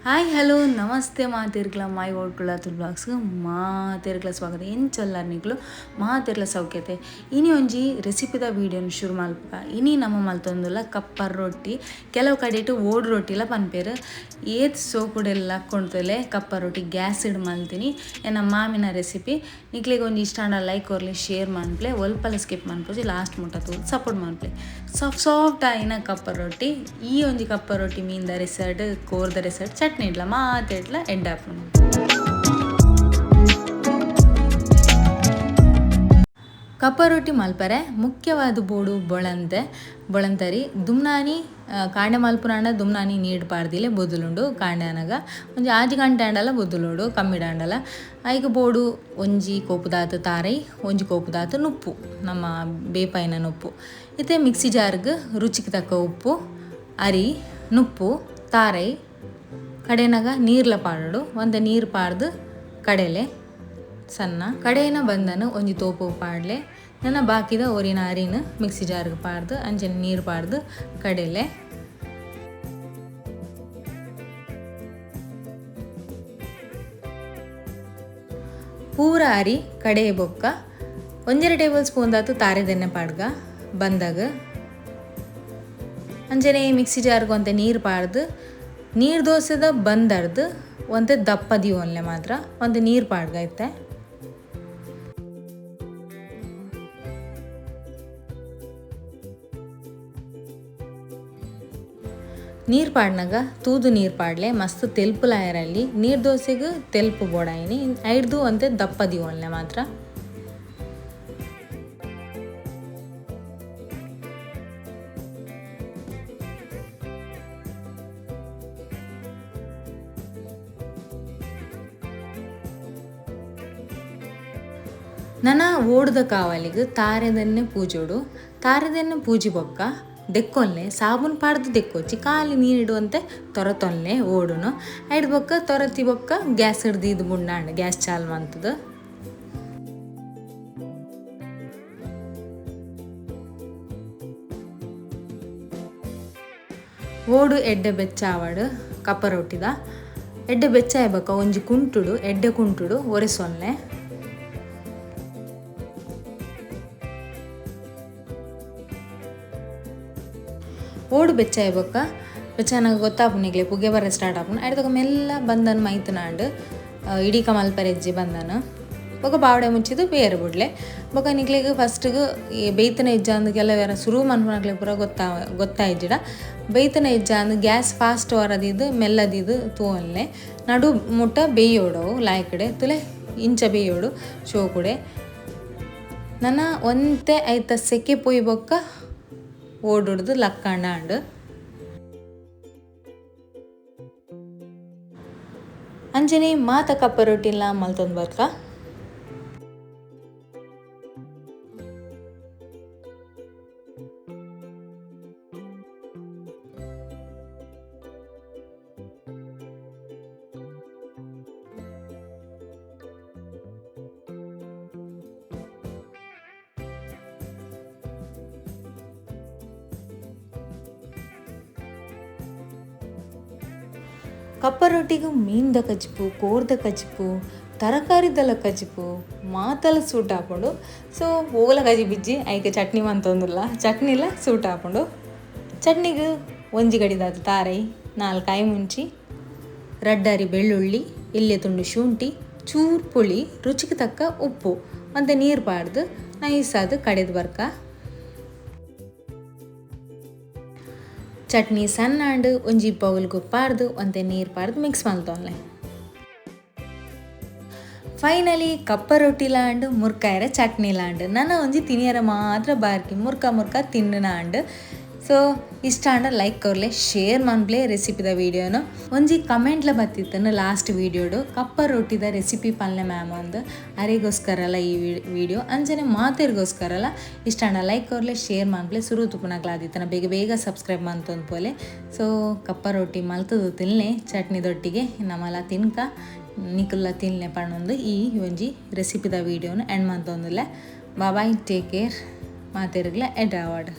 Hi hello namaste ಮಾತಿರ್ಕಲ ಮೈ ಓಡ್ಕುಳ Tulu blogs ಮಾತಿರ್ಕಲ ಸ್ವಾಗತ. ಎಂಚೊಲ್ಲಾರ್ ನಿಕ್ಲು ಮಾತಿರ್ಲ ಸೌಖ್ಯತೆ. ಇನಿ ಒಂಜಿ ರೆಸಿಪಿದ ವೀಡಿಯೋನ ಶುರು ಮಲ್ಪುಗ. ಇನಿ ನಮ್ಮ ಮಲ್ತೊಂದುಲ್ಲ ಕಪ್ಪರ್ ರೊಟ್ಟಿ. ಕೆಲವು ಕಡೆಟ್ ಓಡು ರೊಟ್ಟಿಲ ಪನ್ಪೇರು. ಏತ್ ಸೋಕುಡೆಲ್ಲ ಕೊಂಡ್ತೊಲೆ ಕಪ್ಪರ್ ರೊಟ್ಟಿ ಗ್ಯಾಸ್ ಇಡ್ ಮಲ್ತಿನಿ. ಎನ್ನ ಮಾಮಿನ ರೆಸಿಪಿ ನಿಕ್ಲೆಗ್ ಒಂಜಿ ಇಷ್ಟ ಆಂಡ ಲೈಕ್ ಕೊರ್ಲೆ, ಶೇರ್ ಮನ್ಪ್ಲೆ, ಒಲ್ಪಲ ಸ್ಕಿಪ್ ಮನ್ಪುಜಿ, ಲಾಸ್ಟ್ ಮುಟ್ಟ ತೂದು ಸಪೋರ್ಟ್ ಮನ್ಪ್ಲೆ. ಸಾಫ್ಟ್ ಸಾಫ್ಟ್ ಆಯಿನ ಕಪ್ಪರ್ ರೊಟ್ಟಿ. ಈ ಒಂಜಿ ಕಪ್ಪರ್ ರೊಟ್ಟಿ ಮೀನ್ದ ರೆಸರ್ಟ್, ಕೋರ್ದ ರೆಸರ್ಟ್, ಚಟ್ನಿ ಇಡ್ಲ ಮಾತೆಟ್ಲ ಎಡ್ಡೆ ಆಪುಂಡು. ಕಪ್ಪ ರೊಟ್ಟಿ ಮಲ್ಪರೆ ಮುಖ್ಯವಾದ ಬೋಡು ಬೊಳಂತೆ ಬೊಳಂತರಿ ದುಮ್ನಾನಿ ಕಾಂಡೆ ಮಲ್ಪುನಾಂಡ ದುಮ್ನಾನಿ ನೀರು ಪಾಡ್ದಿಲೆ ಬೊದುಲುಂಡು. ಕಾಂಡೆ ಆನಗ ಒಂಜಿ 6 ಗಂಟೆ ಆಂಡಲ ಬೊದುಲುಂಡು, ಕಮ್ಮಿಡಾಂಡಲ. ಐಕ್ ಬೋಡು ಒಂಜಿ ಕೋಪುದಾತ್ ತಾರೈ, ಒಂಜಿ ಕೋಪುದಾತ್ ನುಪ್ಪು, ನಮ್ಮ ಬೇಪಾಯಿನ ನುಪ್ಪು. ಇತ್ತೆ ಮಿಕ್ಸಿ ಜಾರ್ಗ್ ರುಚಿಗೆ ತಕ್ಕ ಉಪ್ಪು, ಅರಿ, ನುಪ್ಪು, ತಾರೈ, ಕಡೆನಾಗ ನೀರ್ಲ ಪಾಡೋಡು. ಒಂತೆ ನೀರು ಪಾಡ್ದು ಕಡೆಲೆ ಸಣ್ಣ ಕಡೆನ ಬಂದನು ಒಂಜಿ ತೋಪು ಪಾಡ್ಲೆ. ನನ್ನ ಬಾಕಿದ ಒರಿನ ಅರಿನ ಮಿಕ್ಸಿ ಜಾರ್ಗ್ ಪಾಡ್ದು ಅಂಚನೆ ನೀರು ಪಾಡ್ದು ಕಡೆಲೆ. ಪೂರ ಅರಿ ಕಡೆ ಬೊಕ್ಕ 1.5 ಟೇಬಲ್ ಸ್ಪೂನ್ ದಾತು ತಾರೆದೆಣ್ಣೆ ಪಾಡ್ಗ ಬಂದಾಗ. ಅಂಚನೆ ಮಿಕ್ಸಿ ಜಾರ್ಗ್ ಒಂತೆ ನೀರು ಪಾಡ್ದು ನೀರು ದೋಸೆದ ಬಂದರ್ದು ಒಂತೆ ದಪ್ಪ ದೀವೊನ್ಲೆ ಮಾತ್ರ ಒಂತೆ ನೀರು ಪಾಡ್ಗ ಇತ್ತೆ. ನೀರು ಪಾಡ್ನಾಗ ತೂದು ನೀರು ಪಾಡ್ಲೆ, ಮಸ್ತ್ ತೆಲ್ಪುಲಾಯರಲ್ಲಿ. ನೀರು ದೋಸೆಗೆ ತೆಲ್ಪು ಬೋಡಾಯಿನಿ ಐಡ್ದು ಒಂತೆ ದಪ್ಪ ದೀವೊನ್ಲೆ ಮಾತ್ರ. ನನ ಓಡ್ದ ಕಾವಲಿಗೆ ತಾರೆದನ್ನೇ ಪೂಜೋಡು. ತಾರೆದನ್ನೇ ಪೂಜಿ ಬೊಕ್ಕ ದೆಕ್ಕೊನ್ಲೆ ಸಾಬೂನು ಪಾಡ್ದು ದೆಕ್ಕೊಚ್ಚಿ ಖಾಲಿ ನೀರಿಡುವಂತೆ ತೊರತೊನ್ಲೆ ಓಡುನು. ಐಡ್ ಬೊಕ್ಕ ತೊರತಿ ಬೊಕ್ಕ ಗ್ಯಾಸ್ ಹಿಡ್ದು ಇದು ಬುಂಡಾಂಡ್ ಗ್ಯಾಸ್ ಚಾಲು ಮಂತದು. ಓಡು ಎಡ್ಡೆ ಬೆಚ್ಚ ಆವಡು ಕಪ್ಪ ರೊಟ್ಟಿದ ಎಡ್ಡೆ ಬೆಚ್ಚ ಆಯ್ಬೊಕ್ಕ ಒಂಜಿ ಕುಂಟುಡು ಎಡ್ಡೆ ಕುಂಟುಡು ಒರೆಸೊನ್ಲೆ. ಓಡು ಬೆಚ್ಚ ಆಯ್ಬೊಕ್ಕ ಬೆಚ್ಚನಾಗ ಗೊತ್ತಾಪುಂಡು ನಿಕ್ಲೆ ಪುಗೆ ಬರ ಸ್ಟಾರ್ಟ್ ಆಪುಂಡು. ಐಡ್ದೊಕ ಮೆಲ್ಲ ಬಂದನ್ ಮೈತುನಾಂಡ್ ಇಡೀಕ ಮಲ್ಪರೆಜ್ಜಿ ಬಂದನು. ಬೊಕ ಬಾವಡೆ ಮುಚ್ಚಿದು ಬೇರೆ ಬುಡ್ಲೆ. ಬೊಕ ನಿಕ್ಲೆಗ್ ಫಸ್ಟ್ಗ್ ಈ ಬೇಯ್ತನ ಇಜ್ಜಾಂದ್ ಕೆಲವೆರ ಸುರು ಮನ್ಪುನಕ್ಲೆ ಪೂರ ಗೊತ್ತಾಯಿಜ್ಜಿಡ ಬೇಯ್ತನ ಇಜ್ಜಾಂದ್ ಗ್ಯಾಸ್ ಫಾಸ್ಟ್ ವರದಿದ್ದು ಮೆಲ್ಲದಿದ್ದು ತೂವೊನ್ಲೆ. ನಡು ಮುಟ್ಟ ಬೇಯೋಡವು ಲಾಯ್ಕಡೆ ತುಲೆ ಇಂಚ ಬೇಯೋಡು ಶೋಕುಡೆ. ನನ ಒಂತೆ ಐತ ಸೆಕೆ ಪೋಯಿ ಬೊಕ್ಕ ಓಡುಡ್ದು ಲಕ್ಕಂಡ ಆಂಡ್. ಅಂಚನೆ ಮಾತ ಕಪ್ಪ ರೊಟ್ಟಿಲ ಮಲ್ತೊಂದು ಬರ್ಕ. ಕಪ್ಪ ರೊಟ್ಟಿಗೆ ಮೀನ್ದ ಕಜಿಪು, ಕೋರ್ದ ಕಜಿಪು, ತರಕಾರಿದಲ ಕಜಿಪು ಮಾತಲ ಸೂಟ್ ಆಪುಂಡು. ಸೊ ಓಲ ಕಜಿಪಿಜ್ಜಿ ಐಕೆ ಚಟ್ನಿ ಮಂತೊಂದುಲ್ಲ, ಚಟ್ನಿಲ ಸೂಟ್ ಆಪುಂಡು. ಚಟ್ನಿಗೆ ಒಂಜಿ ಗಡಿದಾದ ತಾರೈ, 4 ಕಾಯಿ ಮುಂಚಿ, ರಡ್ಡಾರಿ ಬೆಳ್ಳುಳ್ಳಿ, ಎಲ್ಯ ತುಂಡು ಶುಂಠಿ, ಚೂರು ಪುಳಿ, ರುಚಿಗೆ ತಕ್ಕ ಉಪ್ಪು ಒಂತೆ ನೀರು ಪಾಡ್ದು ನೈಸಾದ್ ಕಡೆದು ಬರ್ಕ. ಚಟ್ನಿ ಸಣ್ಣಾಂಡ್ ಒಂಜಿ ಬೌಲ್ಗು ಪಾಡ್ದು ಒಂತೆ ನೀರು ಪಾಡ್ದು ಮಿಕ್ಸ್ ಮಲ್ತೊನ್ಲೆ. ಫೈನಲಿ ಕಪ್ಪ ರೊಟ್ಟಿ ಲಾಂಡ್ ಮುರ್ಕಾಯರ ಚಟ್ನಿ ಲಾಂಡ್. ನನ ಒಂಜಿ ತಿನಿಯರ ಮಾತ್ರ ಬಾರ್ಕಿ ಮುರ್ಕ ಮುರ್ಕ ತಿನ್ನುನಾಂಡ್. ಸೊ ಇಷ್ಟ ಆಂಡ ಲೈಕ್ ಕೊರ್ಲೆ, ಶೇರ್ ಮನ್ಪ್ಲೆ ರೆಸಿಪಿದ ವೀಡಿಯೋನು. ಒಂಜಿ ಕಮೆಂಟ್ಲ ಬತ್ತಿತ್ತನು ಲಾಸ್ಟ್ ವೀಡಿಯೋಡು ಕಪ್ಪ ರೊಟ್ಟಿದ ರೆಸಿಪಿ ಪಲ್ಲೆ ಮ್ಯಾಮ್ ಒಂದು ಅರೆಗೋಸ್ಕರಲ್ಲ ಈ ವೀಡಿಯೋ ಅಂಚನೆ ಮಾತೆರ್ಗೋಸ್ಕರಲ್ಲ. ಇಷ್ಟ ಆಂಡ ಲೈಕ್ ಕೊರ್ಲೆ, ಶೇರ್ ಮನ್ಪ್ಲೆ, ಸುರು ತುಪ್ಪುನಕ್ಲಾದಿತ್ತನ ಬೇಗ ಬೇಗ ಸಬ್ಸ್ಕ್ರೈಬ್ ಮಂತೊಂದು ಪೋಲೆ. ಸೊ ಕಪ್ಪ ರೊಟ್ಟಿ ಮಲ್ತದು ತಿನ್ಲೆ ಚಟ್ನಿದೊಟ್ಟಿಗೆ ನಮಲ ತಿನ್ಕ ನಿಕುಲ್ಲ ತಿನ್ಲೆ ಪಣ್ಣೊಂದು ಈ ಒಂಜಿ ರೆಸಿಪಿದ ವೀಡಿಯೋನು ಎಂಡ್ ಮಂತೊಂದುಲ್ಲೆ. ಬಾಯ್, ಟೇಕ್ ಕೇರ್, ಮಾತೆರ್ಗ್ಲ ಎಡ್ ಅವಾರ್ಡ್.